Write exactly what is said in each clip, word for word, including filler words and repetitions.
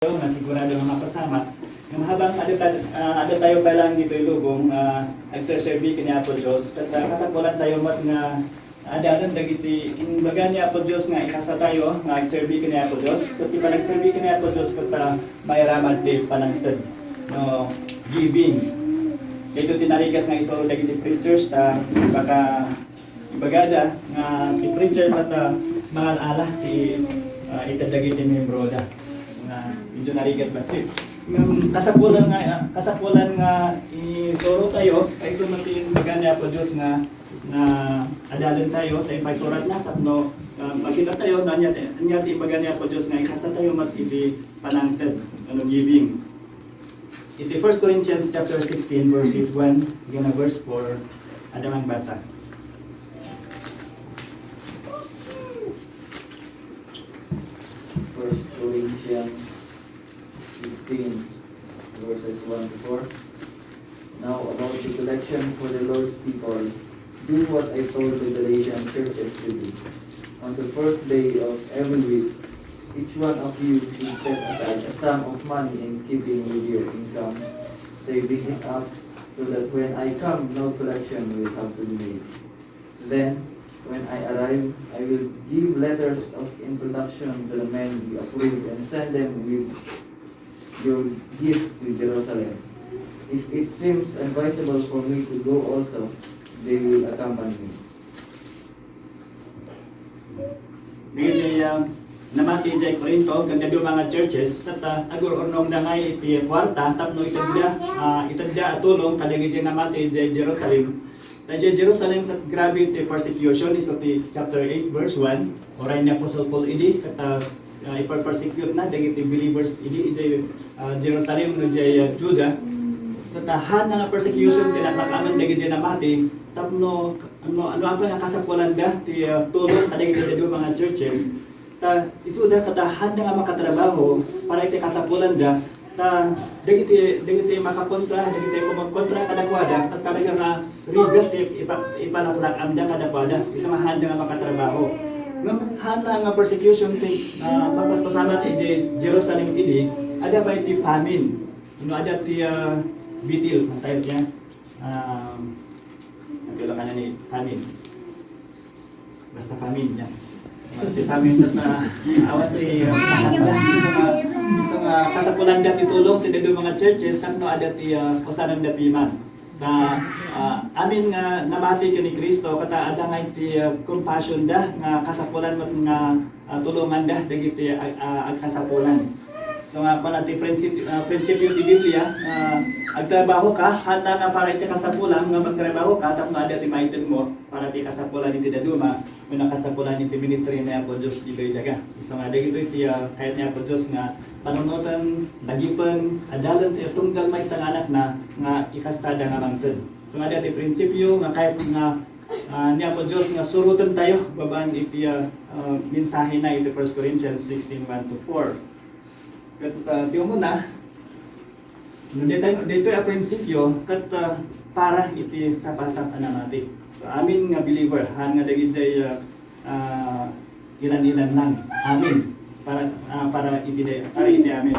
nga sigurado nga mapasamak. Ngem habang adda ta-, ah, adda tayo pay laeng ditoy lubong, ah, agserserbi ken ni Apo Dios, ket, ah, kasapulan tayo met nga adalen dagiti imbaga ni Apo Dios nga ikasta tayo nga agserbi ken ni Apo Dios. Ket ti panagserbi ken ni Apo Dios ket, ah, mairamid ti panangted, no, giving. Daytoy ti narigat nga isuro dagiti preachers ta baka ibagada nga ti preacher ket, ah, mangal-ala ti, ah, ited dagiti membroda. Nga medyo narigat bassit. Ngem kasapulan nga, ah, kasapulan nga isuro tayo, kaisu met ti imbaga ni Apo Dios nga, nga adalen tayo, ta impaisurat na tapno, ah, makita tayo no ania ti, ania ti imbaga ni Apo Dios nga ikasta tayo met iti panangted, ano, giving. Iti First Corinthians chapter sixteen, verses one, hanggang verse four, adda magbasa. First Corinthians sixteen, verses one to four. Now about the collection for the Lord's people, do what I told the Galatian churches to do. On the first day of every week, each one of you should set aside a sum of money in keeping with your income, saving it up so that when I come, no collection will have to be made. Then, when I arrive, I will give letters of introduction to the men you approve and send them with your gift to Jerusalem. If it seems advisable for me to go also, they will accompany me. Dagiti, ah, namati idiay Corinto, ken dadduma nga churches, ket, ah, agur-urnongda ngay iti kuarta tapno itedda, ah, itedda a tulong kadagiti namati idiay Jerusalem. Ta idiay Jerusalem, ket grabe ti persecution, isu ti chapter eight, verse one. Uray ni Apostle Paul idi, ket, ah, ah, iperpersecute na dagiti believers idi idiay, ah, Jerusalem no idiay, ah, Juda. Ket, ah, haan nga persecution ti naklak-amen dagiti namati tapno, ano, ano, apay nga kasapulanda ti, ah, tulong kadagiti dadduma nga churches. Ta isuda ket haan nga makatrabaho para iti kasapulanda. Ta dagiti, dagiti makakontra, dagiti kumagkontra kadakuada, ket talaga nga rigat ti ipa-, ipanaklak-amda kadakuada. Isu nga haan nga makatrabaho. Ngem haan nga persecution ti, ah, mapaspasamak idiay Jerusalem idi, adda pay ti famine. No adda ti, ah, beetle, ang tayo niya. Ah, ang tawag kanyan ni famine. Basta famine, yan. Ti famine ket, ah, awan ti, ah, isu nga, isu nga kasapulanda ti tulong ti dadduma nga churches tapno adda ti, ah, usananda piman. Ta, ah, amin nga namati ken ni Cristo, ket adda ngay ti, ah, compassion da nga kasapulan met nga, ah, tulonganda dagiti ag-, ah, agkasapulan. So nga, kuna ti prinsip-, ah, prinsipio ti Biblia, nga agtrabaho ka, haan nga para iti kasapulan nga magtrabaho ka tapno adda ti maitedmo para ti kasapulan iti dadduma, wenno kasapulan iti ministry ni Apo Dios ditoy daga. Isu nga dagitoy ti, ah, kayat ni Apo Dios nga panunoten, dagipen, adalen ti tunggal maysa nga anakna nga ikastada nga mangted. So nga, adda ti prinsipio nga kayat nga, ah, ni Apo Dios nga suroten tayo babaen iti, ah, ah, mensahena iti First Corinthians sixteen, one to four. Ket, ah, ti umuna, no, daytoy, daytoy a prinsipio ket, ah, para iti sapasap a namati. So, amin nga believer, haan nga dagidiay, ah, ah, ilan-ilan lang. Amin. Para, ah, para iti day-, para iti amin.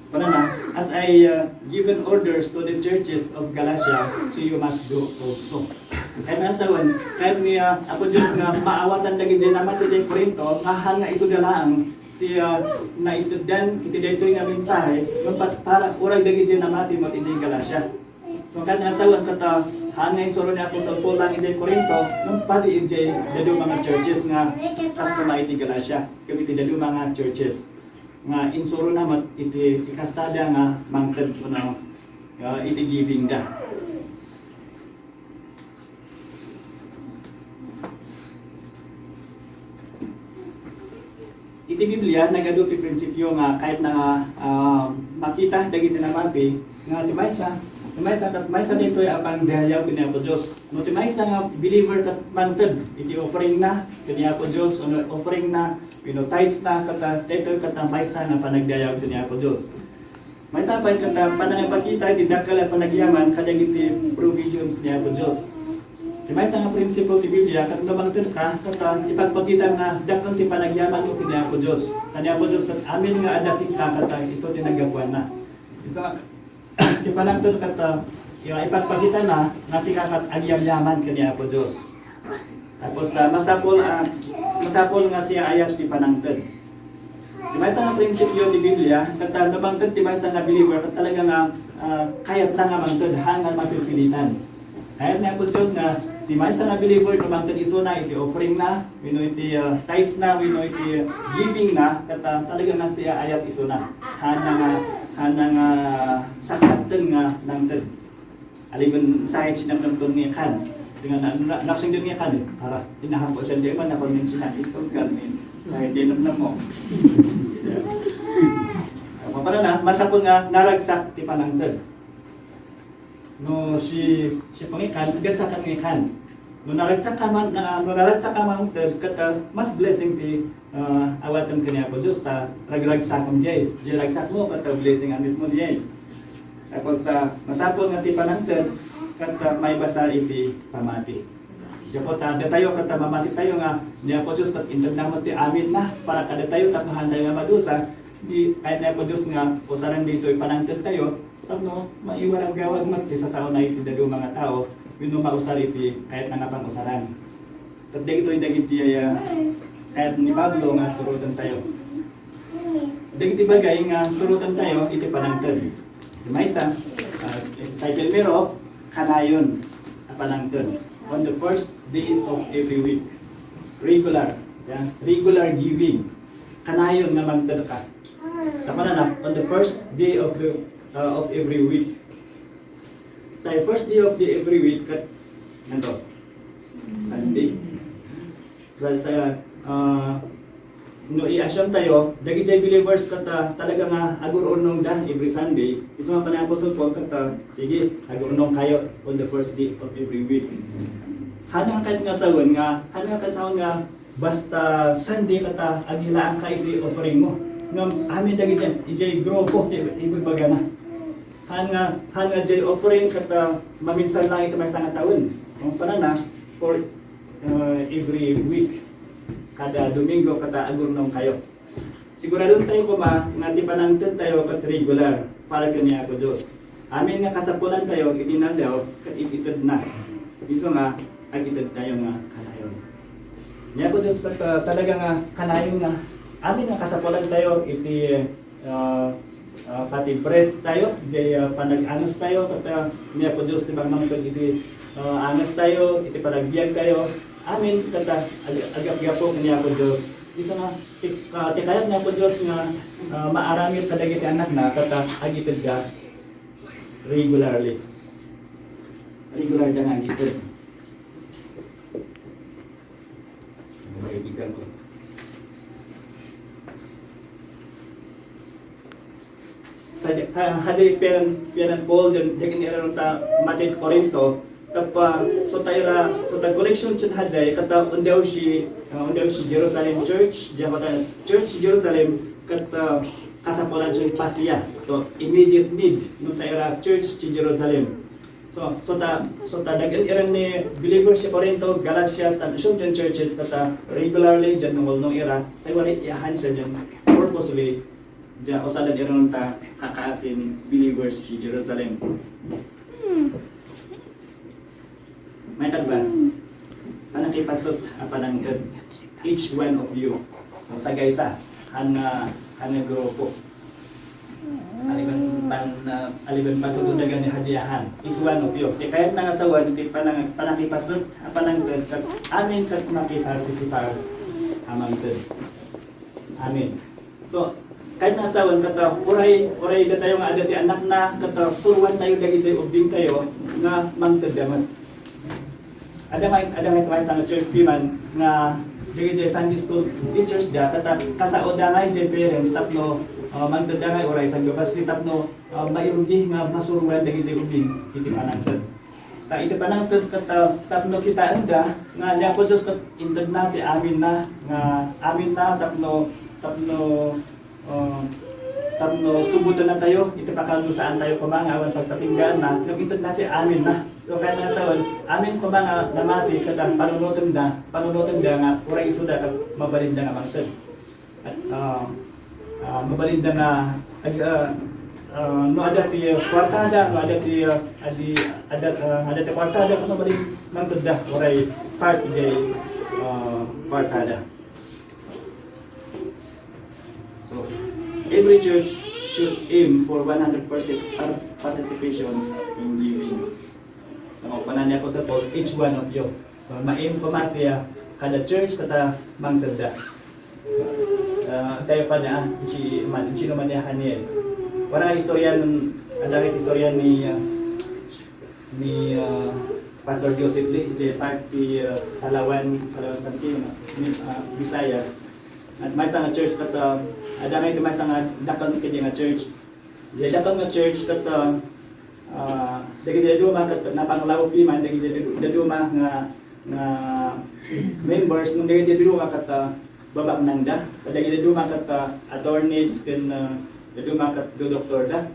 Kunana, "As I, ah, given orders to the churches of Galatia, so you must do also." Kayat nga sawen, kayat ni, ah, Apo Dios nga maawatan dagidiay namati idiay Corinto, nga haan nga isuda laeng ti, ah, naiteddan iti daytoy nga mensahe, ngem pat-, para uray dagidiay namati met idiay Galacia. So, kayat nga sawen ket, ah, haan nga insuro ni Apostol Paul laeng idiay Corinto, ngem pati idiay dadduma nga churches nga kas koma iti Galacia, ken iti dadduma nga churches nga insurona met iti ikastada nga mangted wenno, ah, iti giving da. Iti Biblia, nagadu ti prinsipio nga kayatna nga, ah, makita dagiti namati nga ti maysa, ti maysa ket maysa daytoy a pangdayaw ken ni Apo Dios. No ti maysa nga believer ket mangted iti offeringna ken ni Apo Dios, wenno offeringna, wenno tithes na, ket, ah, daytoy ket ti maysa nga panagdayaw ken ni Apo Dios. Maysa pay ket, ah, panangipakita iti dakkel a panagyaman kadagiti provisions ni Apo Dios. Ti maysa nga prinsipio ti Biblia, ket no mangted ka, ket, ah, ipagpakita nga dakkel ti panagyamanmo ken ni Apo Dios. Ken ni Apo Dios, ket amin nga adda kenka, ket, ah, isu ti naggapuanna. Isu nga, ti panangted ket, ah, ipagpakitana nga sika ket agyamyaman ken ni Apo Dios. Tapos, ah, masapul, ah, masapul nga siyaayat ti panangted. Ti maysa nga prinsipio ti Biblia, ket, ah, no mangted ti maysa nga believer, ket talaga nga, ah, kayatna nga mangted, haan nga mapipilitan. Kayat ni Apo Dios nga ti maysa nga believer, no mangted isuna iti offering na, wenno iti, ah, tithes na, wenno iti giving na, ket, ah, talaga nga siyaayat isuna. Haan nga, haan nga saksakten nga nangted. Aliben sa iti sinamnamton nga ikan. Singa na, na, naksinggan nga ikan eh. Para, inahan ko siya, di man ako nang sinakit ko, kami. Sa iti namnam mo. Mapara na, masapul nga naragsak ti panangted. No, si, si pangikan, agad sa pangikan. No naragsak ka man, na, no naragsak ka man, ket, ket, ah, mas blessing ti, ah, awatem ken ni Apo Dios, ta ragragsakem diay. Diay ragsakmo, ket, ah, blessing a mismo diay. Tapos, ah, masapul nga ti panangted, ket, ah, maibasar iti pamati. Gapu ta, datayo, ket, ah, mamati tayo nga, ni Apo Dios, ket intedna met ti amin na, para kadatayo, tapno haan tayo nga madusa, di, kayat ni Apo Dios nga, usaren ditoy panangted tayo, tapno maiwaragawag met ti sasaona iti dadduma nga tao, wenno mausar iti kayatna nga pangusaran. Ket dagitoy dagiti, ah, kayat ni Pablo nga suroten tayo. Dagiti bagay nga suroten tayo iti panangted. Ti maysa, ah, sa primero, kanayon a panangted. On the first day of every week. Regular. Siya, regular giving. Kanayon nga mangted ka. Tapno na, on the first day of the, uh, of every week. Sa first day of the every week, ket, ano? Sunday. Sa, sa, ah, no i-assume tayo, dagiti believers ket, ah, talaga nga agur-urnongda every Sunday. Isu nga kaniapo sulpot ket, ah, sige, agurnong kayo on the first day of every week. Haan nga kayat nga sawen nga, haan nga kayat sawen nga, basta Sunday ket, ah, aglaanka iti offering mo. Ngem amin dagiti, idiay grupo, ti ibagbagana. Haan nga, haan nga diay offering ket, ah, maminsan lang iti maysa nga tawen. Kung panana, for, ah, every week, kada Domingo, ket, ah, agurnong kayo. Siguradon tayo koma nga ti panangted tayo ket regular para ken ni Apo Dios. Amin nga kasapulan tayo iti naldaw ket iti tedna. Isu nga, agited tayo nga kanayon. Ni Apo Dios ket, ah, talaga nga kanayon nga amin nga kasapulan tayo iti ah, ah, pati breath tayo, jay, ah, panag-anges tayo, ket, ah, ni Apo Dios ti mangmangpeg iti, ah, anges tayo, iti panagbiag tayo. Amin, ket, ah, ag-, agapgapu ken ni Apo Dios. Isu nga, ti, ah, ti kayat ni Apo Dios nga, ah, maaramid kadagiti anakna, ket, ah, agitedda regularly. Regular da nga agited. Kaibigan ko. Sa, ha, hajay pian, pian Paul, diay, diay ni Aaron ta, mati Corinto, tapno, so tayra, so ta connection sin hajay, ket, ah, undaw si, ah, undaw si Jerusalem Church, diay ta Church Jerusalem, ket, ah, kasapulan sin pasiya. So, immediate need, no tayra Church ti Jerusalem. So, so ta, so ta, dagen iran ni believers ti Corinto, Galatia, San Eusebio churches, ket, ah, regularly, diay nangulong ira, sa wari, iyahan siya diay, purposely, diay, usadan iran ta, kakaasin believers ti Jerusalem. Hmm. May tagba, panakipasut a panangted, each one of you, o sagaysa, han nga, han nga grupo. Aliben pan, ah, aliben patutudagan ni hajay ahan. Each one of you. Ti kayatna nga sawen, ti panang-, panakipasut a panangted, ket amin ket makipartisipar a mangted. Amin. So, kayatna nga sawen, ket, ah, uray, uray datayo nga adda ti anakna, ket, ah, suroan tayo dagiti ubbing tayo nga mangted da met. Adda ngay, adda ngay tumayo sa church piman nga dagiti Sunday school teachers da, ket, ah, kasaoda ngay diay parents tapno, ah, mangted da ngay uray sangga bassit tapno, ah, mairugi nga masuroan dagiti ubbing iti panangted. Ta iti panangted ket, ah, tapno kitaenda nga ni Apo Dios ket intedna ti aminna, nga aminna tapno, tapno, ah, tapno subotenna tayo iti pakaldusaantayo koma nga awan pagpatungpalenna, no intedna ti aminna. So, kayatna nga sawen, amin koma nga namati ket panunotenda, panunotenda nga uray isuda ket mabalinda nga mangted. At, ah, ah, mabalinda nga, ag-, ah, ah, no adda ti kuartada, no adda ti, ah, adi, adda, ah, adda ti kuartada, ket mabalin mangtedda, uray part iti, ah, kuartada. So, every church should aim for one hundred percent par-, participation in giving. So, kunan ni Apostle Paul, "Each one of you." So, ma-aim koma ti, ah, kada church ket mangtedda. Ah, tayo pa na, ah, si man, sino man niya kaniya. Wala nga istorya nun, adda nga istorya ni, ah, ni, ah, Pastor Joseph Lee, iti part ti, ah, Palawan, Palawan something, ni, ah, Visayas. At maysa nga church ket, ah, adda nga iti maysa nga dakkel kadi nga church. Iti dakkel nga church ket, ah, ah, dagiti dadduma ket napanglaw piman, dagiti dadduma nga, nga members, ngem dagiti dadduma ket, ah, babaknangda. Dagiti dadduma ket, ah, attorneys ken, ah, dadduma ket dodoktorda.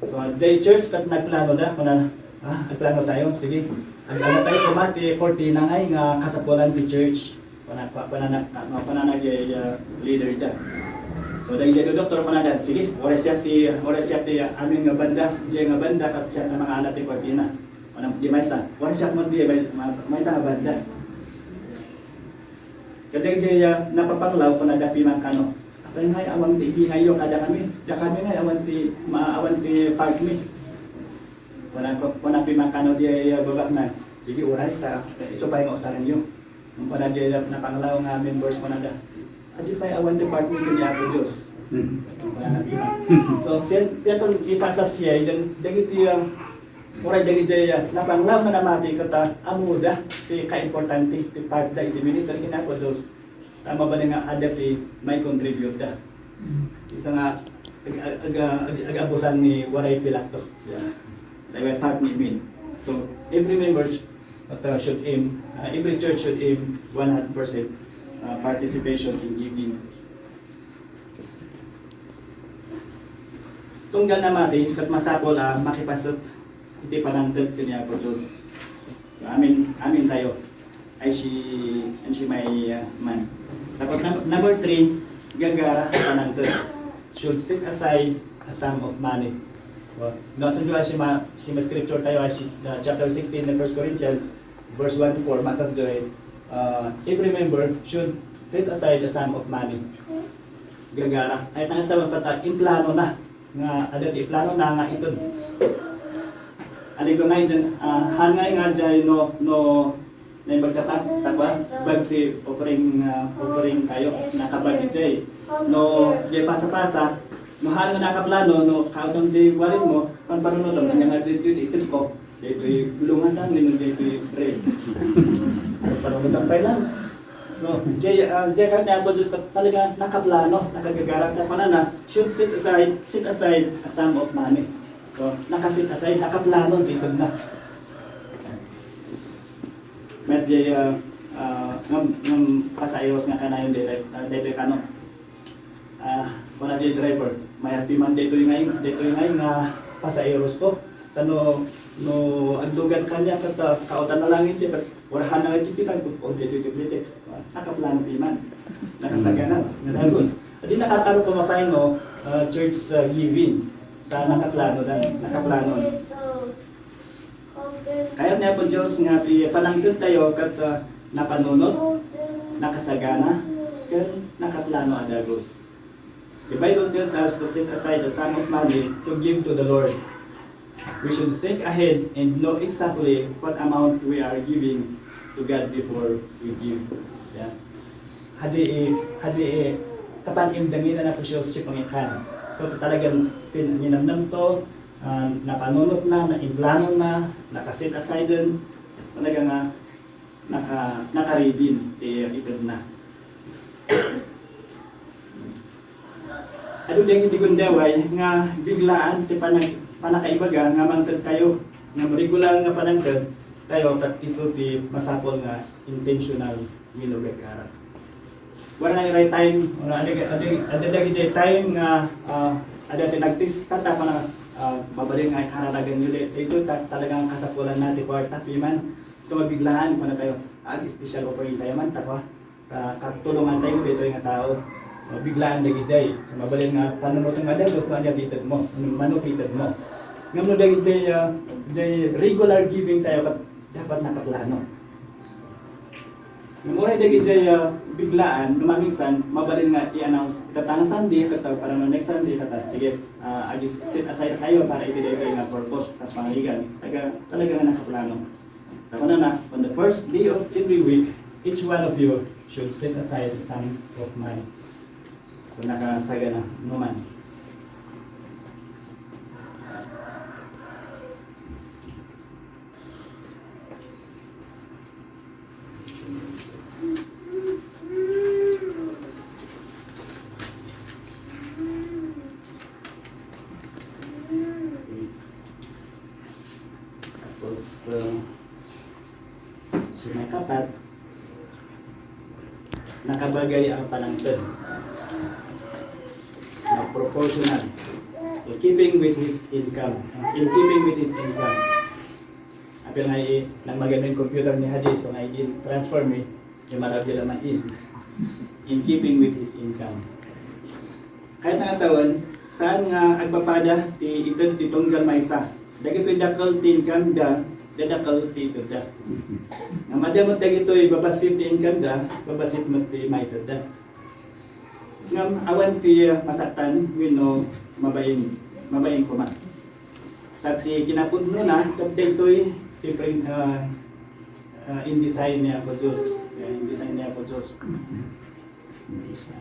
So, diay church ket nagplanoda, kuna, "Ah, agplano tayo, sige. Ag-, ano tayo, koma ti kortina ngay nga kasapulan ti church." Kuna, kuna, kuna na, kuna na diay, ah, leader da. So, dagiti dodoktor, kunada, "Sige, uray siak ti, uray siak ti, ah, amin nga banda, diay nga banda, ket siak nga mangala ti kortina." Kuna, di maysa, "Uray siak met diay, may, ma-, maysa nga banda." Kadagiti, ah, napapanglaw, kunada piman kano, "Apay ngay awan ti ibingayyo kadakami? Dakami ngay awan ti ma-, awan ti part mi." Kuna, kuna piman kano diay, ah, babaknang, "Sige, uray, ta isu pay nga usarenyo." Kuna diay napanglaw nga members, kunada, "Adi pay awan ti part mi ken ni Apo Dios." Hmm. Kuna piman. So, pian, pian ton ipasasiay, diay, dagiti, ah, uray dagiti, ah, napanglaw nga namati ket, ah, ammoda ti kaimportante ti partda iti ministry ken ni Apo Dios, ta mabalin nga adda ti maikontributeda. Isu nga ag-, ag-, ag-, ag-, ag-abusan ni Waray Pilato. Yeah. Sa iway part ni Min. So, every member sh-, uh, should aim, uh, every church should aim one hundred percent, uh, participation in giving. Tunggal namati, ket masapul a makipaset iti panangted ken ni Apo Dios. So, amin, amin tayo. Ay si, ay si may, uh, man. Tapos num-, number three, gagara a panangted. Should set aside a sum of money. Well, no, sa Juan, si ma-, si ma scripture tayo, ay si, uh, chapter sixteen ng First Corinthians, verse one to four, masas joy, uh, every member should set aside a sum of money. Gagara. Ay, tanga sa pata, implano na. Nga, adda ti plano na nga iton. Aligo nga iton, ah, han nga nga jay no, no, naimbag ka pa, tapwa, bag ti offering, ah, offering tayo, nakabag jay. No, jay pasa-pasa, no, han nga nakaplano, no, kautong jay warin mo, panpanunutom, nga nga dito, dito, dito ko, dito, bulungan tayo, no, dito, bread. Panpanunutom pa lang. So, jay, ah, jay kayat ni Apo Dios ta-, talaga nakaplano, nakagagara ta panana, should set aside, set aside a sum of money. So, naka-set aside, nakaplano, dito na. Met jay, ah, ah, ngam, ngam pasairos nga kanayon dito, ah, dito kano. Ah, kuna jay driver, mayat piman daytoy ngay, daytoy ngay nga pasairos ko. Ta no, no agdugan kaniak ket, ah, kaotan na langit siya, ket wala na nga iti pitag, o, daytoy ti plitek. Ah, nakaplano piman. Nakasagana, nga dagus. Adi nakakaro ko mapay, no, ah, church, ah, giving. Ta nakaplano dan, nakaplano. Kayat ni Apo Dios nga ti panangted tayo ket, ah, napanunot, nakasagana, ken nakaplano a dagus. The Bible tells us to set aside a sum of money to give to the Lord. We should think ahead and know exactly what amount we are giving to God before we give. Yeah. Haji, haji, kapan imdengin na po siya si pangikan. So, talagang pin-, ninamnam to, ah, napanunot na, naimplano na, naka-set aside din. Talaga nga, naka-, naka-ready ti ited na. Adu dagiti gundaway nga biglaan ti panag-, panakaibaga nga mangted tayo, nga regular nga panangted tayo, ket isu ti masapul nga intentional nga gagara. Wala nga iray time, wala, adda, adda, adda dagiti time nga, ah, adda ti nagtesta ta pana-, Ah, mabalin nga kararaganyo daytoy, ta-, talagang kasapulanna ti kuarta, piman. So, mabiglaan, kunatayo, ah, special offering tayo man, ta, kua, ta-, katulongan tayo daytoy nga tao. Mabiglaan dagidiay. So, mabalin nga panunutan nga, "Diyos, no, ania ti itedmo? Mano ti itedmo?" Ngem no dagidiay, ah, diay regular giving tayo, ket dapat nakaplano. Ngem uray dagidiay, ah, biglaan, no maminsan, mabalin nga i-announce ita nga Sunday, ket, ah, para no next Sunday, ket, ah, sige, ah, agi set aside tayo para iti daytoy nga purpose, kas pangarigan. Taga-, talaga nga nakaplano. Ta kunana, "On the first day of every week, each one of you should set aside some of money." So, nakasagana, no man. Tapos, uh, sumakapat, nakabagay ang panangted. Na proportional. In keeping with his income. In keeping with his income. Apil nga i-, nang magamit computer ni Haji, so nga i-transfer mi, yung malabdi naman in, in keeping with his income. Kayat nga sawen, saan nga agpapada ti ited ti tunggal maysa? Dagitoy dakkel ti income da, da dakkel ti ited da. Nga madamot dagitoy babassit ti income da, babassit met ti maited da. Ngem awan ti, ah, masaktan wenno mabain, mabain koma. Ta ti kinapudnona, ket daytoy ti prin-, ah, ah, in-design ni Apo Dios. Yeah, in-design ni Apo Dios.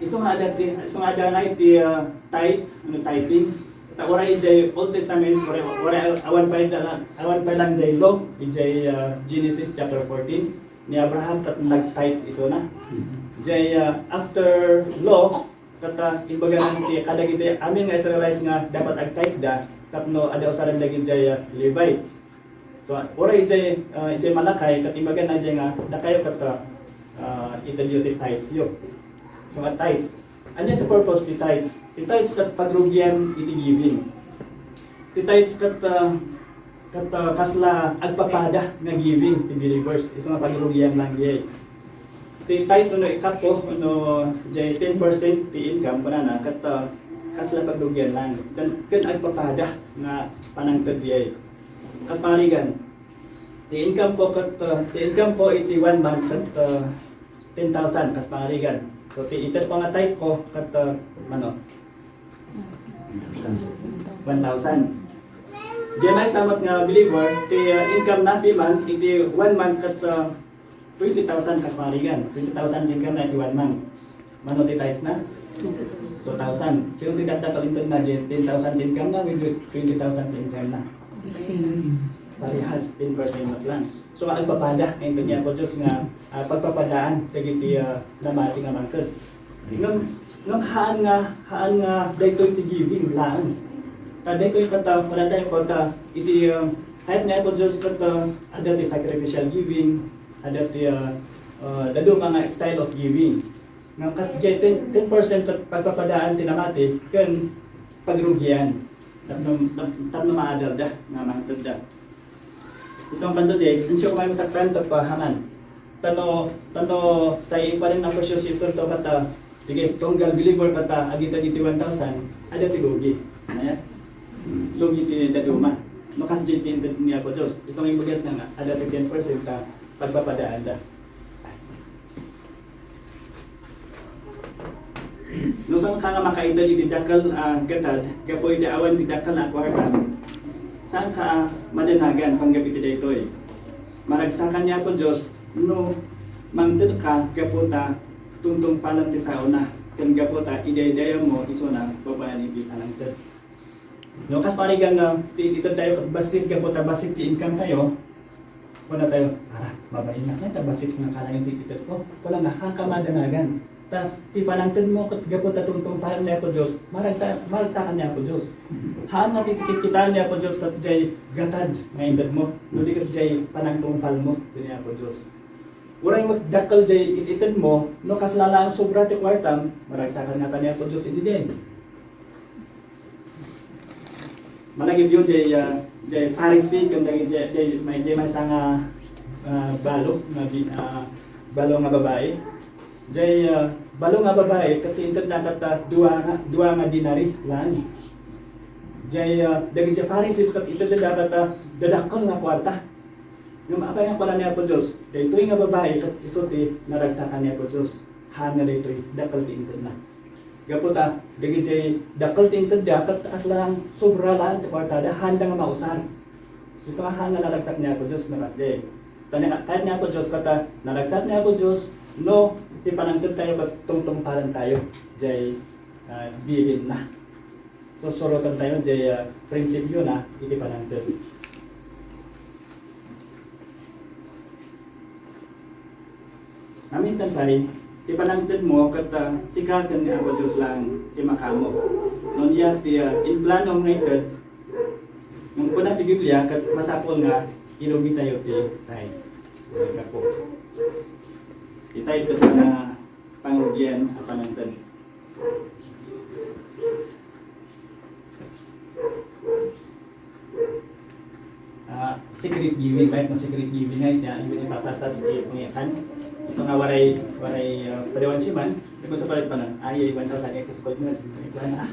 Isu nga adda ti, isu nga adda nga iti, ah, tithe, wenno tithing. Ta uray idiay Old Testament, uray, uray awan pay la-, awan pay lang idiay law, idiay, ah, Genesis chapter fourteen. Ni Abraham ket nag-tithes isuna. Jay, ah, after law, ket, ah, imbaganan ti kadagiti amin nga Israelites nga dapat ag-tithe da tapno adda usaren dagiti, ah, Levites. So, uray ijay, ah, ijay Malakay, ket imbagana jay nga, "Dakayo ket, ah, ah, itedyo ti tithes yo." So, nga tithes. Ania ti purpose ti tithes? Ti tithes ket pagrugian iti giving. Ti tithes ket, ah, ket, ah, kasla agpapada nga giving ti believers. Isu nga pagrugian lang diay. Ti tithes wenno ikappo, wenno jay ten percent ti income, kunana, ket, ah, kasla pagrugian lang. Ken, ken agpapada nga panangted diay. Kas pangarigan, ti income ko ket, ah, ti income ko iti one month ket, ah, ten thousand kas pangarigan. So, ti ited ko nga tithe ko ket, ah, mano, one thousand. Diay maysa met nga believer, ti, ah, income na ti month, iti one month ket, ah, twenty thousand kas pangarigan. Twenty thousand ti income na iti one month. Mano ti tithes na? Two thousand. Sino ti dakdakkel inted na, diay ten thousand ti income na, wenno twenty thousand ti income na? Parehas, ten percent met lang. So, agpapada, inted ni Apo Dios nga, ah, pagpapadaan dagiti, ah, namati nga mangted. Ngem, ngem haan nga, haan nga daytoy ti giving laeng. Ta daytoy ket, ah, kunatayo ket, ah, iti, ah, kayat ni Apo Dios ket, ah, adda ti sacrificial giving, adda ti, ah, ah, dadduma nga style of giving. Nga kas diay ten, ten percent pag-, pagpapadaan ti namati ken pagrugian. Tapno, tap-, tapno maadalda nga mangtedda. Isu nga kanta diay, insyo ko may masaktan, tapno pahaman. Tano, tano, say iparin na presyo si Sir to kata, sige, tunggal believer kata, agited iti one thousand, adda ti lugi. Naya? Lugi ti dadduma. No kas diay ti inted ni Apo Dios. Isu nga ibagat na nga, adda ti ten percent ta pagpapadaanda. No saan ka nga makaited iti dakkel a gatad gapu iti awan ti dakkel a kuarta, saan ka a madanagan panggap iti daytoy. Maragsakan ni Apo Dios no mangted ka gapu ta tungtungpalen ti saona, ken gapu ta idaydayawmo isuna babaen iti panangted. No, kas parigan nga, ti, ti ited tayo, bassit gapu ta bassit ti income tayo, kuna tayo, "Ara, mabain na kaya ta bassit nga kanan ti ited ko." Wala nga, haan ka madanagan. Ta, ti panangtedmo, ket gapu ta tungtungpalen ni Apo Dios, maragsa-, maragsakan ni Apo Dios. Haan nga ti, ti, kitaan ni Apo Dios, ket jay gatad nga inted mo, no di ket jay panangtungpal mo, ken ni Apo Dios. Uray met dakkel jay it-ited mo, no kasla laeng sobra ti kuartam, maragsakan nga ta ni Apo Dios iti jay. Malagipyo jay, ah, jay Pharisee ken dagiti jay, jay, may, jay maysa nga, ah, balo nga bi-, ah, balo nga babai. Jay, ah, balo nga babai ket intedna ket, ah, dua nga, dua nga denari lang. Jay, ah, dagiti Pharisees ket intedda ket, ah, dadakkel nga kuarta. Ngem apay nga kuna ni Apo Dios, daytoy nga babai ket isu ti naragsakan ni Apo Dios. Haan nga daytoy dakkel ti intedna. Gapu ta, dagiti dakkel ti intedda, ket kasla sobra laeng ti kuartada, haanda nga mausar. Isu nga haan nga naragsak ni Apo Dios no kasdiay. Ta ni-, kayat ni Apo Dios ket naragsak ni Apo Dios no ti panangted tayo ket tungtungpalen tayo jay, ah, bilinna. So, suroten tayo jay, ah, prinsipyona iti panangted. Maminsan pay, ti panangtedmo ket, ah, sika ken ni Apo Dios lang ti makaammo. No ania ti, ah, implanom nga ited, ngem kuna ti Biblia ket masapul nga irugi tayo ti tithe. Gapu. Ti tithe ket, ah, pangrugian a panangted. Ah, secret giving, right? No, secret giving nga siya, imbes ipapasas ti pangikan. So nga waray, waray, ah, padawan siya man, imbes sa palit pa nun, ay, ay, one thousand, ay, kasi pag nun, ay, kuha na.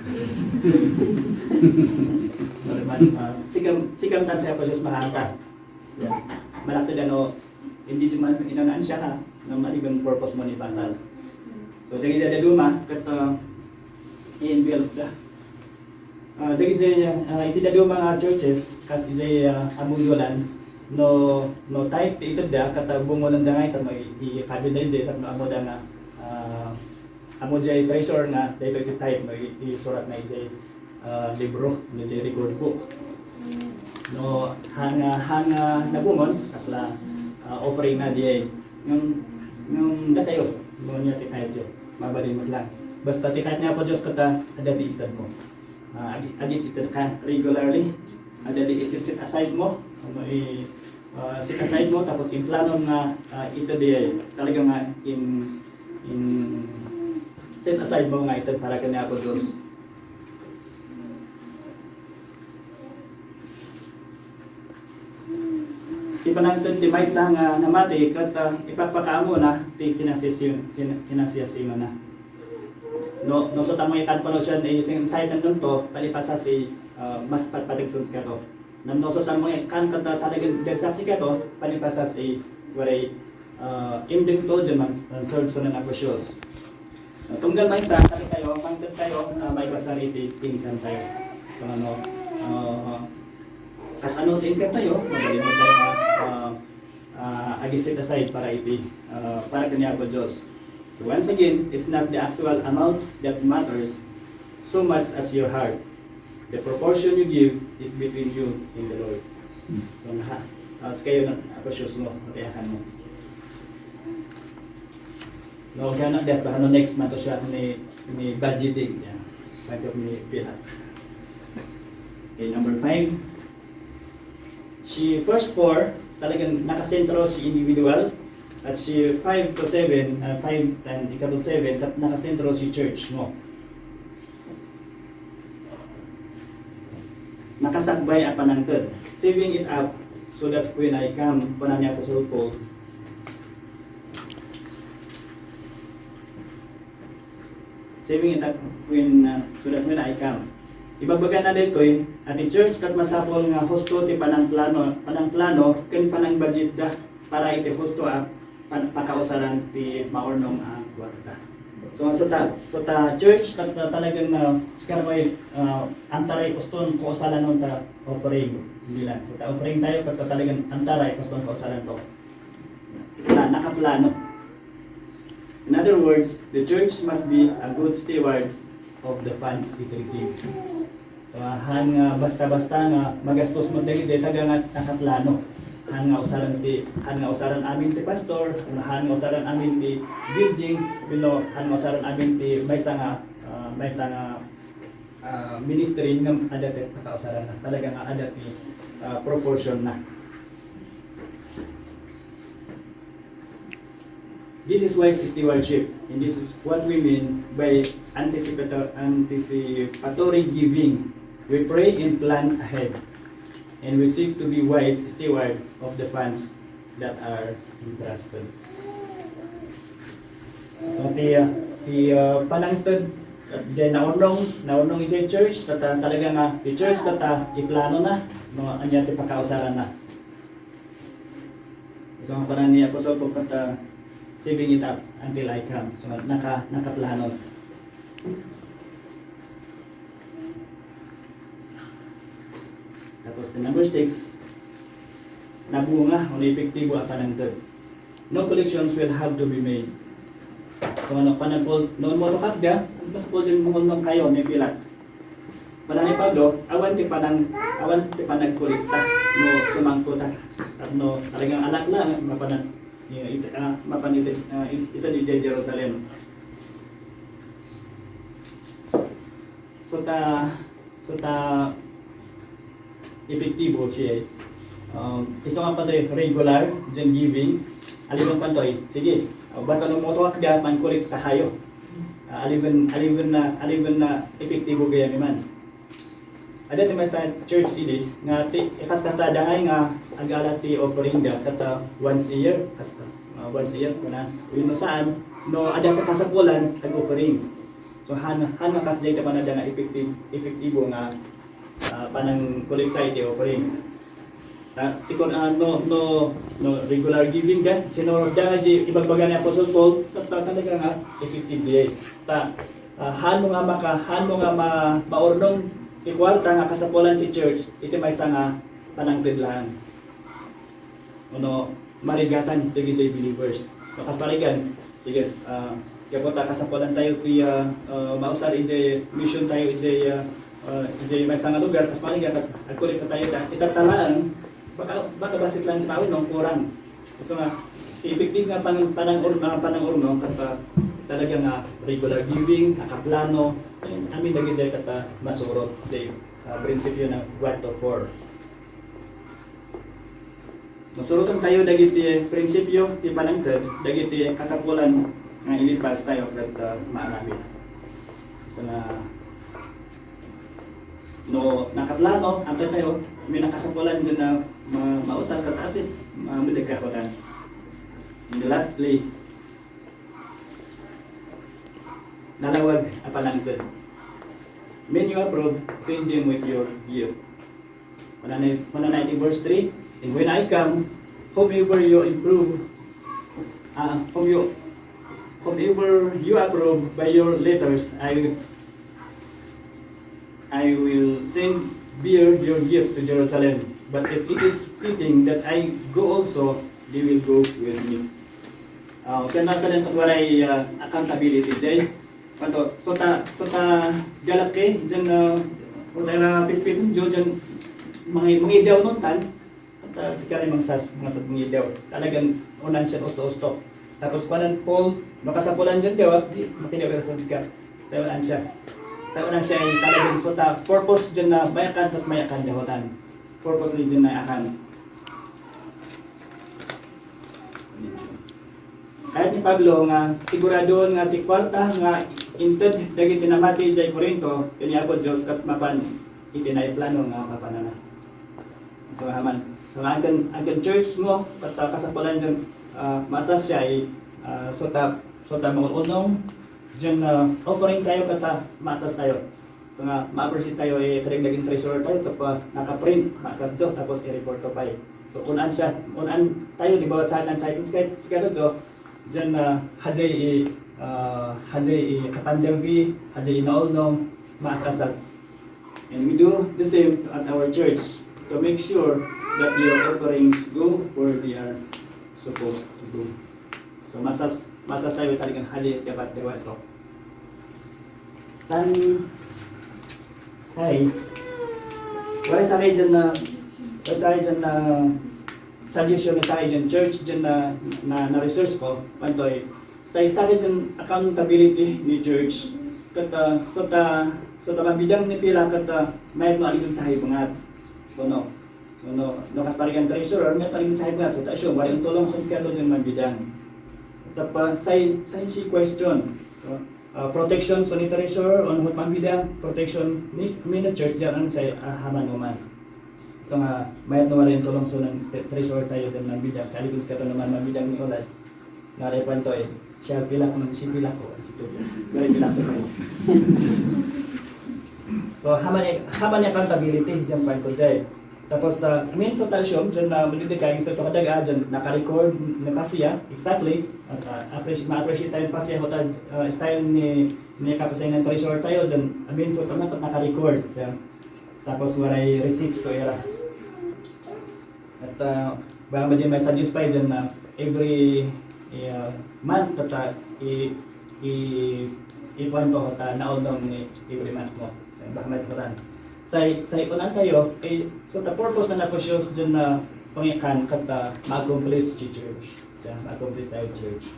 Normal, ah, sikam, sikam tan siya pa Diyos makanta. Yeah. Malaksid ano, hindi siya man, inanaan siya ka, no, maliban purpose mo ni pasas. So, dagiti dadduma, ket, ah, i-envelope da. Ah, dagiti, ah, iti dadduma nga churches, kas iti, ah, Abundolan, no, no tithe ti itedda, ket, ah, bungonenda nga ita, no, i-, ikabilda idiay, tapno ammoda nga, ah, ammo diay treasure nga, daytoy ti tithe, no, i-, isuratna idiay, ah, libro, no, idiay record book. No, haan nga, haan nga nabungon, kasla, ah, offering na diay. Ngem, ngem dakayo, no, ania ti kayatyo, mabalin met lang. Basta ti kayat ni Apo Dios ket, ah, adda ti itedmo. Ah, agi-, agi ti itedka regularly, adda ti iset-set aside mo, ano, i-, ah, set aside mo, tapos implanom nga, ah, ited diay. Talaga nga in, in set aside mo nga ited para ken ni Apo Dios. Ti panangted ti maysa nga namati ket, ah, ipakpakaamona ti kinasiasi-, sin-, kinasiasinona. No, no, so tammo ikan pano siya, eh, sin-, side ng nunto, palipasa si, ah, mas patpateg sun sikato. Ngem no, so tammo ikan ket, ah, talagang dagsak sikato, palipasa si, waray, ah, imdeng to, dyan man, ah, serve sa nan Apo Dios. Tunggal maysa, kari tayo, pangted tayo, ah, maibasar iti income tayo. So, ano, ah, kas ano ti income tayo, mabalin tayo, ah, ah, agi-set aside para iti, ah, para ken ni Apo Dios. So, once again, it's not the actual amount that matters so much as your heart. The proportion you give is between you and the Lord. So, na, ah, sikayo na, Apo Dios mo, matiakan mo. No, kaya na, das, baka no next month siya ni, ni budgeting siya. Pagkat ni Pilat. Okay, number five. Si first four, talagang nakasentro si individual. At si five to seven, ah, five and ikabut seven, kat-, nakasentro si church mo. Nakasakbay a panangted. Saving it up so that when I come, kuna ni Apostle Paul, saving it up when, uh, so that when I come. Ibagbaga na daytoy, a ti church kat masapul nga husto ti panangplano, panangplano ken panangbudgetda para iti husto a pan-, pakausaran ti maurnong a kuarta. So, so ta, so ta church, ta, ta, talagang, ah, sikara may, ah, antaray uston kausalanon ta offering. Hindi lang. So, ta offering tayo, pagka talagang antaray uston kausalan to. Na, nakaplano. In other words, the church must be a good steward of the funds it receives. So, haan nga basta-basta nga magastos mo dagiti taga nga nakaplano. Haan nga usaran ti, haan nga usaran amin ti pastor, haan nga usaran amin ti building, you know, haan nga usaran amin ti maysa nga, ah, maysa nga, ah, ministry nga adda ti pakausaran na. Talaga nga adda ti, ah, proportion na. This is wise stewardship, and this is what we mean by anticipator-, anticipatory giving. We pray and plan ahead, and we seek to be wise steward of the funds that are entrusted. So, ti, uh, ti, uh, panangted, uh, diay naurnong, naurnong idiay church, ket, uh, talaga nga, ti church ket, uh, iplanona, no, ania ti pakausarana. So, ang kunan ni Apostol Paul ket, uh, saving it up until I come. So, naka-, nakaplano. Tapos, the number six, nabunga, o epektibo a panangted. No collections will have to be made. So, ano, panagkol-, no, mo to katga, mas po dyan mo nung kayo, ni Pilat. Pada ni Pablo, awan ti panang, awan ti panagkolekta, no, sumangko ta. Tapno, talagang anak na, mapanag-, ita, ah, mapan ita, ah, ita di Jerusalem. So, ta, so, ta, epektibo siya, um, isu nga pantoy regular, diyan giving, aliwan pantoy, sige, basta no moto akda, mankolekta kayo. Ah, aliwan, aliwan na, aliwan na epektibo gayam man. Ada ti maysa church idi, nga ti, ikaskasada ngay nga agala ti offering da, kata once a year, kasta, ah, once a year, kuna, wenno saan, no, ada ta kasapulan, ag-offering. So, han, han nga kasdiay ti panagda nga effective, epektibo nga, ah, panangkolekta iti offering. Ta, ti kon, ah, no, no, no regular giving da, sino da nga di ibagbaga ni Apostle Paul, ta-, ta-, talaga nga effective diay. Ta, ah, hano nga maka-, hano nga ma-, maurnong ti kuarta nga kasapulan ti church, iti maysa nga panangted laeng. Wenno marigatan dagiti believers. No, kas parigan, sige, ah, kaya po ta kasapulan tayo ti, ah, ah, mausar iti mission tayo iti, ah, ah, iti maysa nga lugar, kas parigan, ag-, agkolekta tayo ta, itatta laeng, baka, baka bassit lang ti tao, no, kurang. Gusto nga, effective nga panang, panang ur-, ah, panang urno, ket, ah, talaga nga regular giving, nakaplano, amin dagiti ket, ah, masurot, iti, ah, prinsipyo na one to four. Masuroten tayo dagiti prinsipyo ti panangted dagiti kasapulan nga ilipas tayo ket, ah, maaramid. Sa nga, no nakaplano, antay tayo, may nakasapulan dyan na ma-, mausar ket at least, ma-, madagkakotan. And lastly, nalawag a panangted. Men you approve, send them with your gift. Manana-, mananayti verse three, "And when I come, whomever you improve, uh, whom you, whomever you approve by your letters, I, I will send bear your gift to Jerusalem. But if it is fitting that I go also, they will go with me." Uh, kaya nasa din pagwaray, uh, accountability, Jay. Ato, so ta, so ta galak kay, dyan, ah, kung tayo na pispis ng Diyo, dyan, mga, mga idaw nun tan, at, ah, si Kari mangsas, mga sa mga idaw. Talagang unan siya usto-usto. Tapos, panan Paul, makasapulan dyan, di ba? Di, makidaw ka sa sikat. Sa unan siya. Sa unan siya, ay talagang so ta, purpose dyan na mayakan at mayakan dahotan. Purpose ni dyan na akan. Kayat ni Pablo nga siguradon nga ti kuarta nga inted dagiti namati idiay Corinto ken ni Apo Dios ket mapan iti naiplano nga mapanana. So, aman, nga agkan, agkan church mo, ket, ah, kasapulan dyan, ah, maasas siya, eh, ah, so ta, so ta mangulunong, dyan, ah, offering tayo, ket, ah, maasas tayo. So nga, ma-appreciate tayo, eh, kadagdagan treasurer tayo, tapos nakaprint, maasas jo, tapos i-report to pay. So, kun-an siya, kun-an tayo, di ba, sa atin, sa atin, sa atin, sa atin, so, dyan, ah, hajay i, ah, hajay i kapandang fee, hajay i naulnong, maasasas. And we do the same at our church to make sure that your offerings go where they are supposed to go. So, masas, masas tayo talagang hali dapat dewa ito. Tan, say, wala sa akin dyan na, wala sa akin dyan na suggestion na sa akin dyan church, dyan na, na, na research ko, pantoy, say sa akin dyan accountability ni church, ket, ah, so ta, so ta mabidang ni pila, ket, ah, mayat no alisin sa hibungat. Kuno, no, no, no, kas parigan treasurer, mayat no alisin sa hibungat, so ta assume, wala yung tulong, so, schedule dyan mabidang. Tapos, say, say si question. So, Ah, protection, so ni treasurer, on hot mambilang, protection ni, ni church, diyan ang say, ah, haman uman. So nga, mayat no waray tulong so ng tre-, treasurer tayo dyan mambilang. Sa alibin sa katanuman mambilang ni Olad. Nga repan to eh, siya pilak ng si pilak ko, si pilak. Very pilak ko. So, haman ni, haman ni accountability, dyan pa ito, jay. Tapos, ah, I mean, so, ta-assume, dyan na, mali di kayo, so, ito, kadag, ah, dyan, naka-record, na pa siya, exactly, at, ah, appreci-, ma-appreciate tayo pa siya, kung ta-, ah, style ni, ni Kapisayan ng treasurer tayo, dyan, I mean, so, ito na, naka-record, siya. Tapos, waray receipts to era. At, ah, baka madi may suggest pa dyan na every, ah, month, at, ah, i-, i-, ikuan to, at, ah, naunong ni every month mo. So, baka may tukuran. Say, say, unan tayo, eh, so, the purpose na napusyos dyan na pangikan kat, ah, ma-accomplish ti church. So, ma-accomplish tayo church.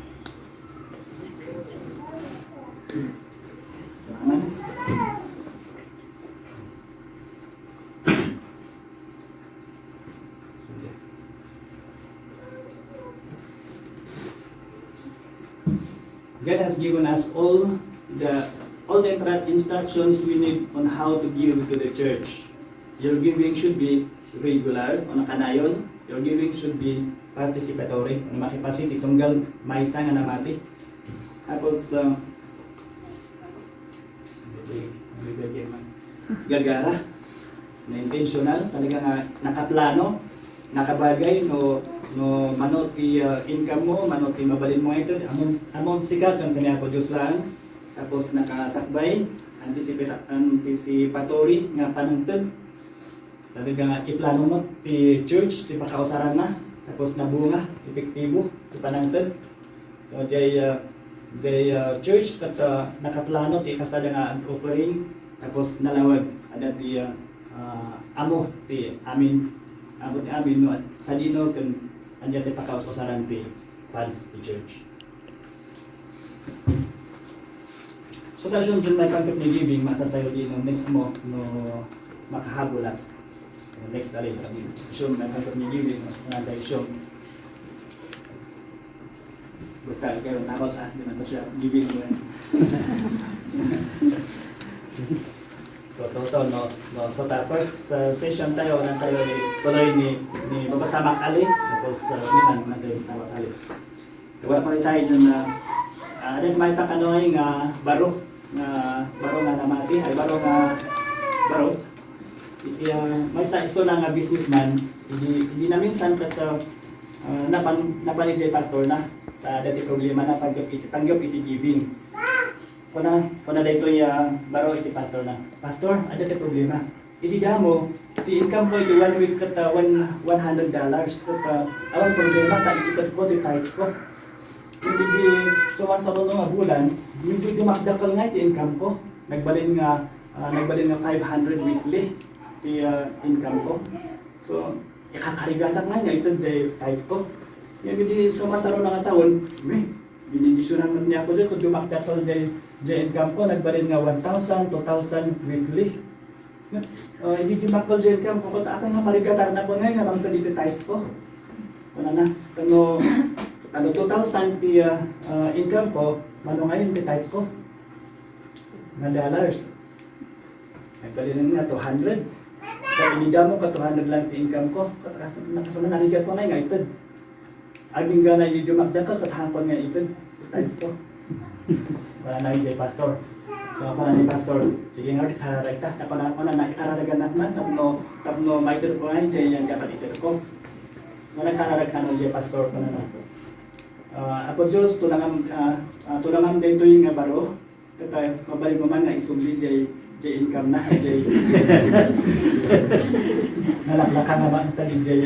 So, amen. God has given us all the, all the intra-, instructions we need on how to give to the church. Your giving should be regular, o nakanayon. Your giving should be participatory, o makipasiti tunggal maysa nga namati. Tapos, uh, Bibigay man. Gagara. Na intentional, talaga nga nakaplano, nakabagay, no, no mano ti, ah, income mo, mano ti mabalin mo ito, amon, amon sika kan kaniya ko Diyos lang. Tapos nakasakbay, anticipa-, anticipatory nga panangted. Talaga nga iplano mo ti church, ti pakausaranna, tapos nabunga, epektibo, ti panangted. So, jay, ah, jay, ah, church, ket, ah, nakaplano ti kasta nga offering, tapos nalawag, adda ti, ah, ah, amo ti amin, amo ti amin, no, sadino ken ania ti pakaus-usaran ti funds ti church. So, ta assume dyan may pangkat ni giving, masas tayo di no next mo, no makahabol at next alin, assume may pangkat ni giving, no, nga tayo assume. Basta kayo takot, ah, di man to siya giving mo yan. So, so, so, no, no, so, ta, first, uh, session tayo, nang tayo ni, tuloy ni, ni Baba Samak Ali, tapos, uh, ni man, man tayo Samak Ali. Wala pa rin sa akin na, ah, adda maysa kano ay nga baro, nga baro nga namati, ay baro nga, baro. Iti, ah, maysa isu na nga businessman, hindi, hindi na minsan kat, ah, ah, napan, napan ni Jay Pastor na, ta, dati problema na panggap iti, panggap iti giving. Kuna, kuna daytoy, ah, baro iti pastor na, "Pastor, adda ti problema. Idi damo, ti income ko iti one week ket, ah, one, one hundred dollars. Ket, ah, awan problema, ta itedko ti tithes ko. Idi sumarsaro nga bulan, medyo dumakdakkel nga iti income ko. Nagbalin nga, ah, nagbalin nga five hundred weekly ti, ah, income ko. So, ikakarigatak nga nga ited jay tithe ko. Ngem idi sumarsaro nga taon, eh, binibendisionan met ni Apo Dios, ket dumakdakkel jay, jay income ko, nagbalin nga one thousand, two thousand weekly." Ah, idi dumakdakkel jay income ko, ket apay nga parigatarnak ngay nga mangted iti tithes ko? Kunana, no, no two thousand ti, ah, ah, income ko, mano ngayon ti tithes ko? Nga dollars. Nagbalin nga two hundred. So, inidamo ka two hundred lang ti income ko. Ket kas-, nakasano, narigat ko nga nga ited. Agingga na idi dumakdakkel, ket haanko nga ited. Tithes ko. Kuna na jay pastor. So, kuna ni pastor, "Sige nga, ikararag ta." Tapno, kuna na, ikararagannak man, tapno, tapno maited ko nga, jay yan dapat ited ko. So, nagkararag kano jay pastor, kunana, "Ah, Apo Dios, tulangam, ah, ah, tulangam daytoy nga baro." Ket, ah, mabalin mo man nga isubli jay, jay income na, jay. Nalaklaka nga ba, ta di jay.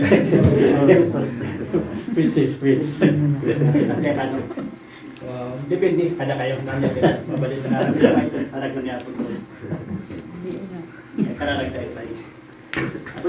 Which is which. Kasi ano, ah, depende, kada kayo, nanda kayo. Mabalin na nga, parang niya po, sus. Ay, kararag tayo tayo. Tapos,